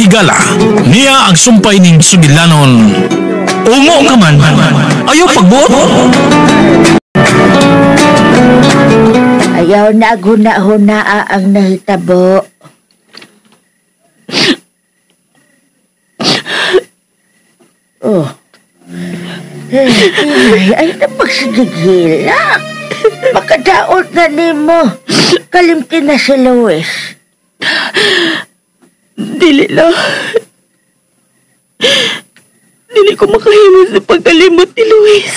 higala. Niya ang sumpay ning sugilanon. Ungo ka man, ayaw pagbuot. Ayaw na guna-huna ang nahitabo. Oh. Ay, ay napagsigigilak. Makadaot na nimo. Kalimti na si Luis. Dili lang. Dili ko makahimo sa pagkalimot ni Luis.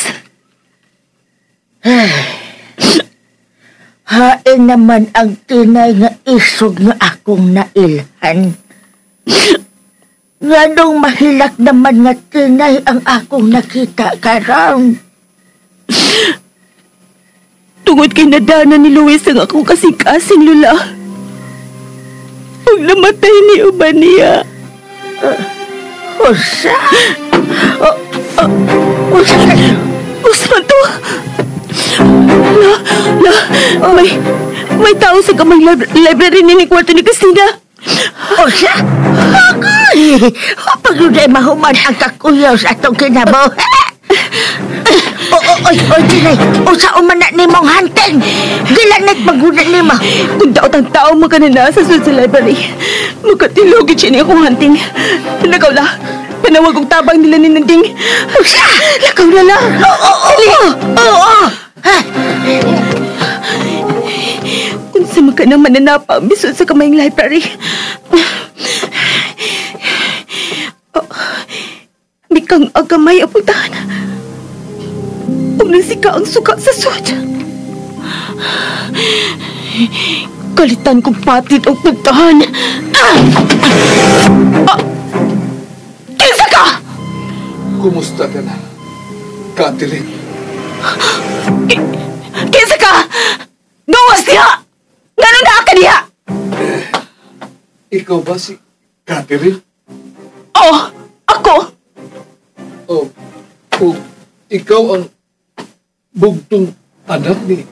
Hain naman ang tinay nga isog nga akong nailhan. Nganong mahilak naman nga tinay ang akong nakita karon. Tungod kay nadana ni Luis ang akong kasing-kasing, Lula. Pag namatay ni uban niya. Usa? Usa? Usa to? La, la, may tao sa kamay library ni kwarto ni Christina. Usa? Agay! Pag yun ay mahuman ang kakuyaw sa atong kinabuhi. Oy, oy, Tinay, usa umana ni mong hunting. Gilanit maguna ni mo. Kung daot ang tao makanana sa sud sa library, makatilogit siya niya akong hunting. Lakaw la, panawag og tabang nila ni Nanding. Usa! Lakaw na la. Oo, oo, oo. Kung sa makanang mananapa ang bisod sa kamayng library. Mikang agamay ang pultahan. Nasika ang suka sa sud. Kalitan kong patid ang pagtahan. Kinsa ka? Kumusta ka na, Catherine? Kinsa ka? Gawas niya! Ganun na ka niya! Ikaw ba si Catherine? Oh, ako. Oh, oh, ikaw ang bugtong anak ni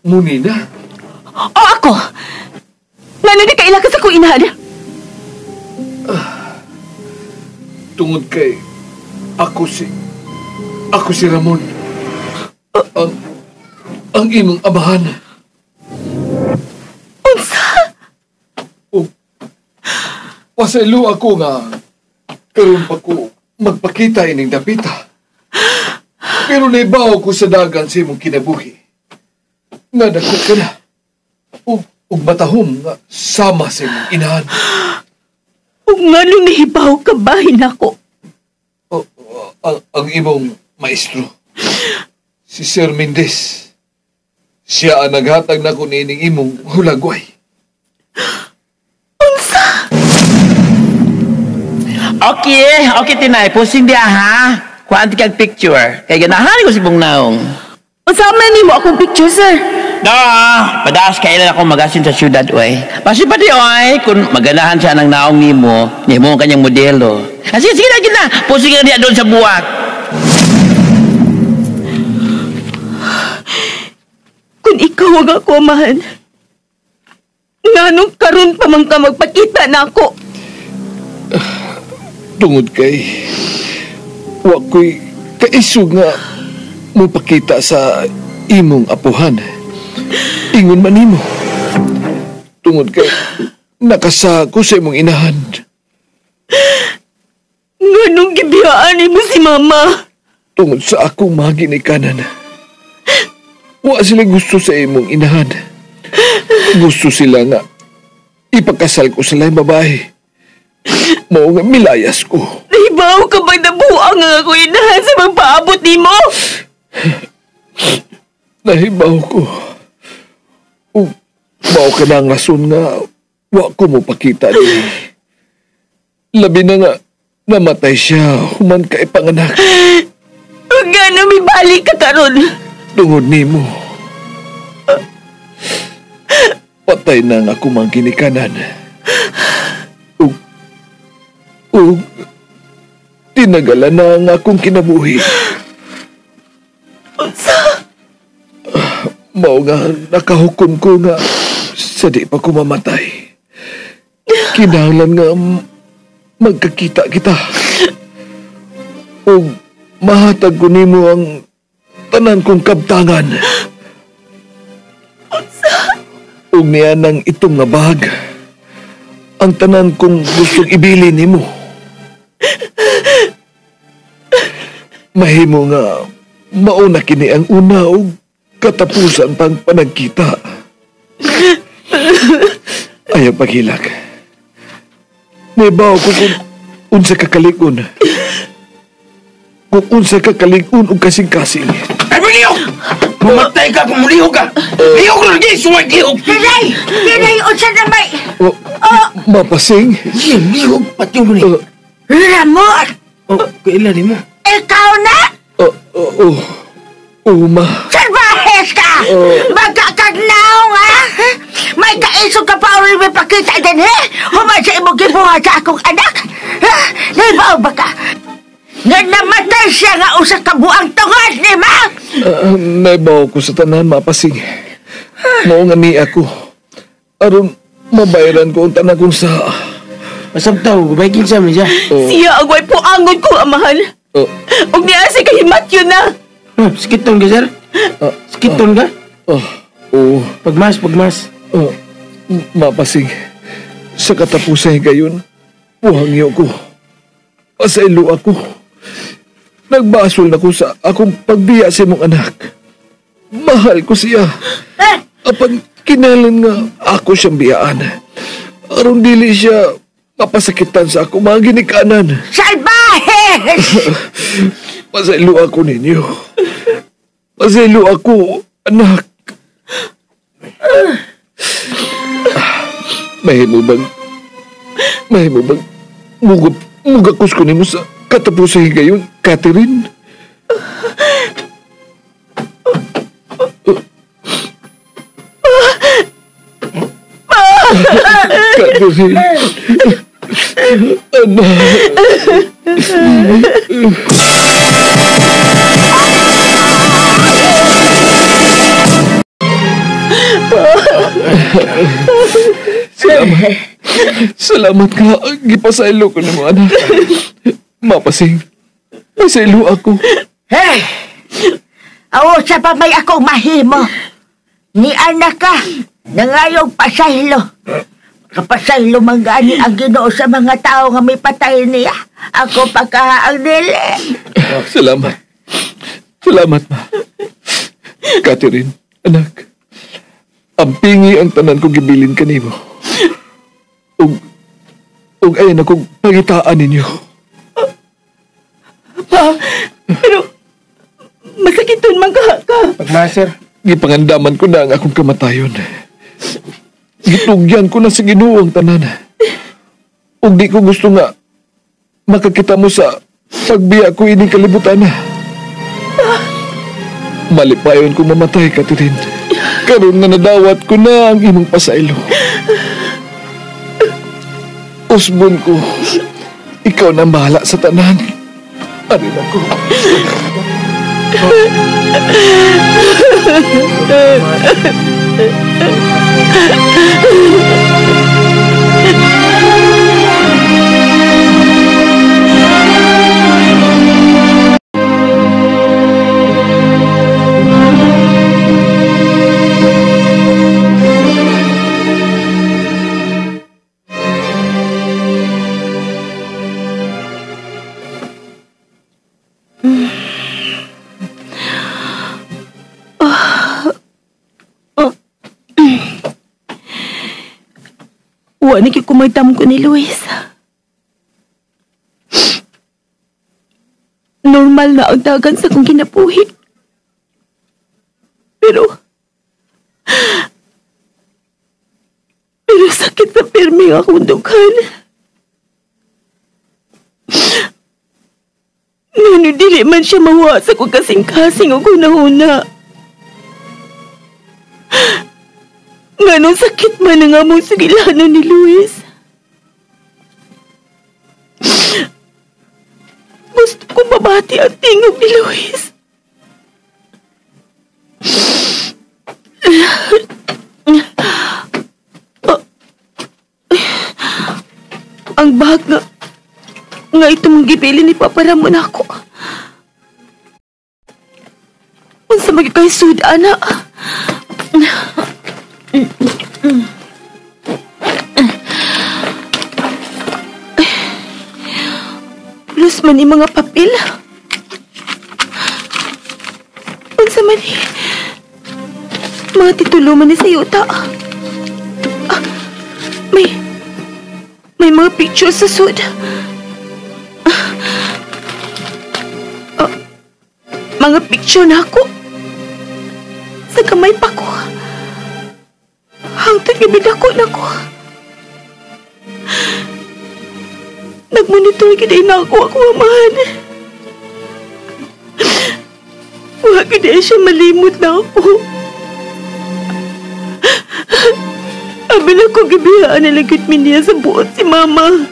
Munina? O ako! Ngano di kaila ka sa kong inahan? Tungod kay ako si Ramon. Ang imong amahan. Unsa? O, pasaylo ako nga karon pa ko magpakita ining dapita. Pero naibaw ko sa dagan sa imong kinabuhi. Nga dako ka na. Ug matahom nga sama sa imong inahan. Ug nganong nahibaw ka bahin ako? Ang imong maestro, si Sir Mendez. Siya ang naghatag na ko niining imong hulagway. Unsa? Okay, okay Tinay. Pusing diya ha. Kuhaan kag picture. Kay ganahan ko si Bong Naong. Unsa man nimo akong picture, sir? Da, padaas kailan ako magasin sa syudad, oy. Pasi pati, oy, kung maganahan siya ng naong nimo, nimo ang kanyang modelo. Ah, sige, sige na, sige na. Pusing na diya doon sa buwak. Kung ikaw ang ako, amahan, nganong karon pa man ka magpakita na ako? Tungod kay wa ko'y kaisog nga mupakita sa imong apuhan. Ingon man nimo. Tungod kay nakasako sa imong inahan. Nganong gibiyaan nimo si mama? Tungod sa akong mga ginikanan. Wa sila gusto sa imong inahan. Gusto sila nga ipakasal ko sa laing babae. Mao nga milayas ko. Nahibaw ka bang nabuang ang ako inahan sa magpaabot nimo? Nahibaw ko. Mao ka na ang rason nga wa ko mo pakita ni. Labi na nga namatay siya human ka ipanganak. Nga mibalik ka karon? Tungod nimo. Patay na nga ako mang ginikanan. Ug tinagalan na ang akong kinabuhi. Unsa? Mao nga nakahukom ko nga sa di pa ko mamatay. Kinahanglan nga magkakita kita. Ug mahatag ko nimo ang tanan kong kabtangan. Unsa? Ug niya nang itong nga bag, ang tanan kong gustong ibili nimo. Mahimo nga mauna kini ang una ug katapusan pang panagkita. Ayaw paghilak. Naibaw ko kung unsa ka kalig-on. Kung unsa ka kalig-on ug kasing-kasing. Ay, lihok! Mamatay ka kung mulihok ka! Lihok na lagi! Suway lihok! Dinay! Dinay! Unsa na may... Mapasing? Lihok! Pati mo ni. Ramon! Oh, kailan mo? Ikaw na? Oo, ma. Salbahes ka! Magkakagnaw, ha? May kaisog ka pa o may pakita din, he? Human sa imong gibuhat sa akong anak? Ha? Naibaw ba ka? Nga namatay siya nga usa ka buang tungod ni ma? Naibaw ko sa tanan, mapasing. Mao nga ni ako. Aron mabayaran ko ang tanan kong sa... Masabtaw, gabay kinsa man siya. Siya ang way puangon ko, amahan. Ug niya si kahimatyo na. Sakiton ka, sir? Sakiton ka? Oo. Pagmas, pagmas. Mapasing, sa katapusan gayon, puhangyo ko. Pasaylo ako. Nagbasol na ko sa akong pagbiya sa imong anak. Mahal ko siya. Apan kinalan nga ako siyang biyaan. Aron dili siya mapasakitan sa ako mga ginikanan. Salbahe! Pasaylo ako ninyo. Pasaylo ako, anak. Mahimo bang mugakos ko nimo sa katapusan gayon, Catherine? Catherine. Anak. Salamat. Salamat ka. Gipasaylo ko nimo, anak. Mapasing. Pasaylo ako. Hey! Awo sa pa may akong mahimo. Ni anak ka, nangayong pasaylo. Kapasaylo man gani ang Ginoo sa mga tao nga may patay niya. Ako pagkahaang dili. Salamat. Salamat, ma. Catherine, anak. Ampingi ang tanan kong gibilin kanimo. Ug ayan akong pangitaan ninyo. Pa, pero masakiton man ka ka. Pagmaser. Gipangandaman ko na ang akong kamatayon. Gitugyan ko na sa Ginoo ang tanan. Ug di ko gusto nga makakita mo sa pagbiya ko ining kalibutan. Malipayon ko mamatay, Catherine. Karon nga nadawat ko na ang imong pasaylo. Usbon ko, ikaw na bahala sa tanan. Arin ako. Wa na kumagtam ko ni Luis. Normal na ang dagan sa kong kinabuhi. Pero sakit sa pirmi ang akong dughan. Ngano dili man siya mawa sa kong kasing-kasing o kunahuna. Nganong sakit man ang among sugilanon ni Luis. Gusto kong mabati ang tingog ni Luis. Ang bag nga Nga itong gipili ni Papa Ramon ako. Unsa man kay sud ana. Plus man yung mga papel. Unsa man ni mga titulo man ni sa yuta. Ah, may mga picture sa sud. Mga picture na ako. Sa kamay pa ko. Hangtod gabi dako na ko. Nagmonitor gid na ako amahan. Wa gid siya malimot na ako. Abi na ko gibihaan na lang mi niya sa buot si mama.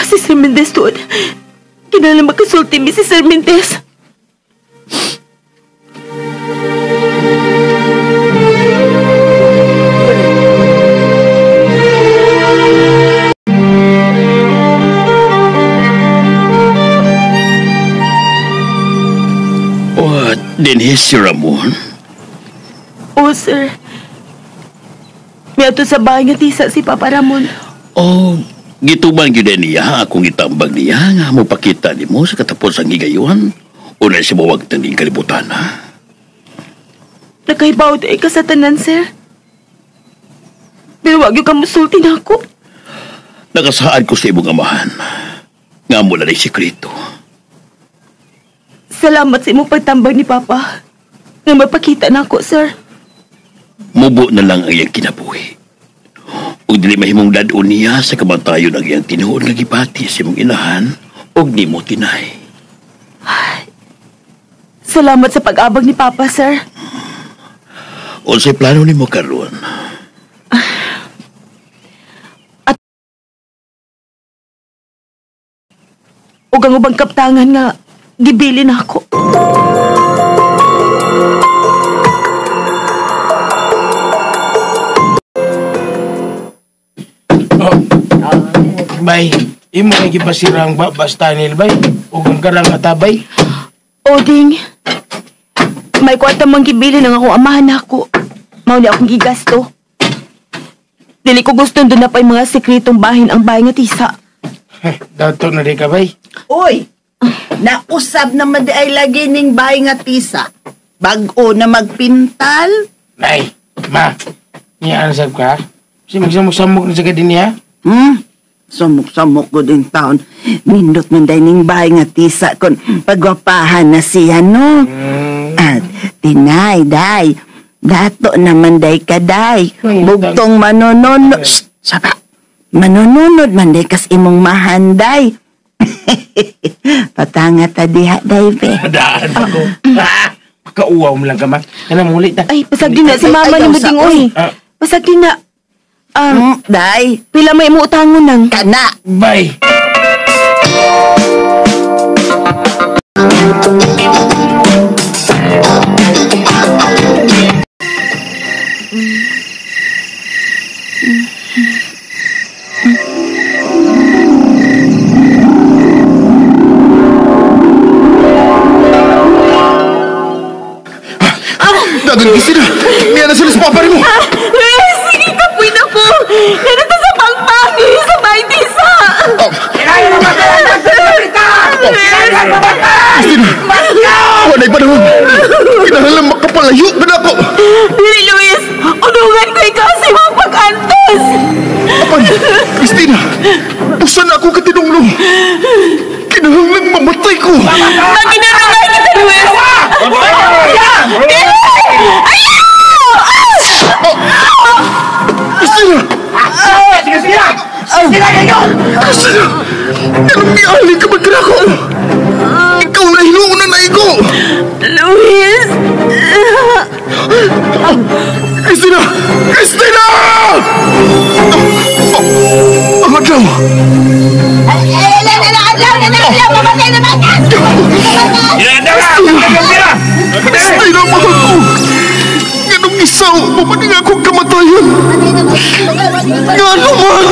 Si Sir Mendez tuod. Kinahanglan makasulti mi si Sir Mendez. What? Dinhi si Ramon? Oh, sir. Miadto sa bahay nga tisa si Papa Ramon. Oh, gituban gyud niya akong gitambag niya nga mopakita nimo sa katapos ang higayon. Una siya mawagtan ning kalibutan, ha? Nakahibaw di ka sa tanan, sir. Pero wag yung kamusulti na ako. Nakasaad ko sa imong amahan. Nga mo na sikreto. Salamat sa imong pagtambag ni Papa. Nga mapakita na ako, sir. Mubo na lang ang iyang kinabuhi. Ug dili mahimong dad-on niya sa kamatayon ang iyang tinuod nga gibati sa imong inahan ug nimo tinay. Salamat sa pag-abag ni Papa, sir. Unsay plano nimo karon? At ug ang ubang kaptangan nga gibili na ako. Bay, imo ay gipasira ang basta nil bay. Ug ang karang atabay. Oding, may kwarta mang gibili ng akong amahan ako. Mao ni akong gigasto. Dili ko gusto doon na pa'y mga sekretong bahin ang bahay nga tisa. Dato na di ka bay. Uy, nausab naman di ay lagi ning bahay nga tisa. Bag-o na magpintal. Nay, ma, niya ansab ka? Si magsamok-samok na sa kadin niya? Samok-samok ko din taon. Nindot man day ning bahay nga tisa kon pagwapahan na siya, no? At tinay, day. Dato naman day kaday. Bugtong manononod. Shh, saba. Manononod man day kas imong mahanday. Patanga ta diha, day, be. Daan ako. Pagkauwaw mo lang ka, ma. Kana muli ta. Ay, pasag din na si mama ni Muding, oy. Pasag din na. Day. Pila may imo utangon nang. Kana. Bye. Dagan gisina. Niya na sila sa papa nimo. Sige, kapuin ako. Ganito sa pangpang. Sa bahay tisa. Christina! Wala'y panahon! Kinahanglan makapalayo na ako! Dili, Luis! Unungan ko ikaw sa imong pag-antos! Apan! Christina! Usa na ako katinunglong! Kinahanglan mamatay ko! Maginarungan kita, Luis! Dili! Ayaw! Christina! Sige, sige! Sige kayo! Christina! Anong miali ka man ako? Ikaw na hinuunan na ikaw! Luis! Christina! Christina! Ang adlaw! Mamatay na magas! Christina, mahal ko! Ganong isaw, mamaning akong kamatayan! Nga naman!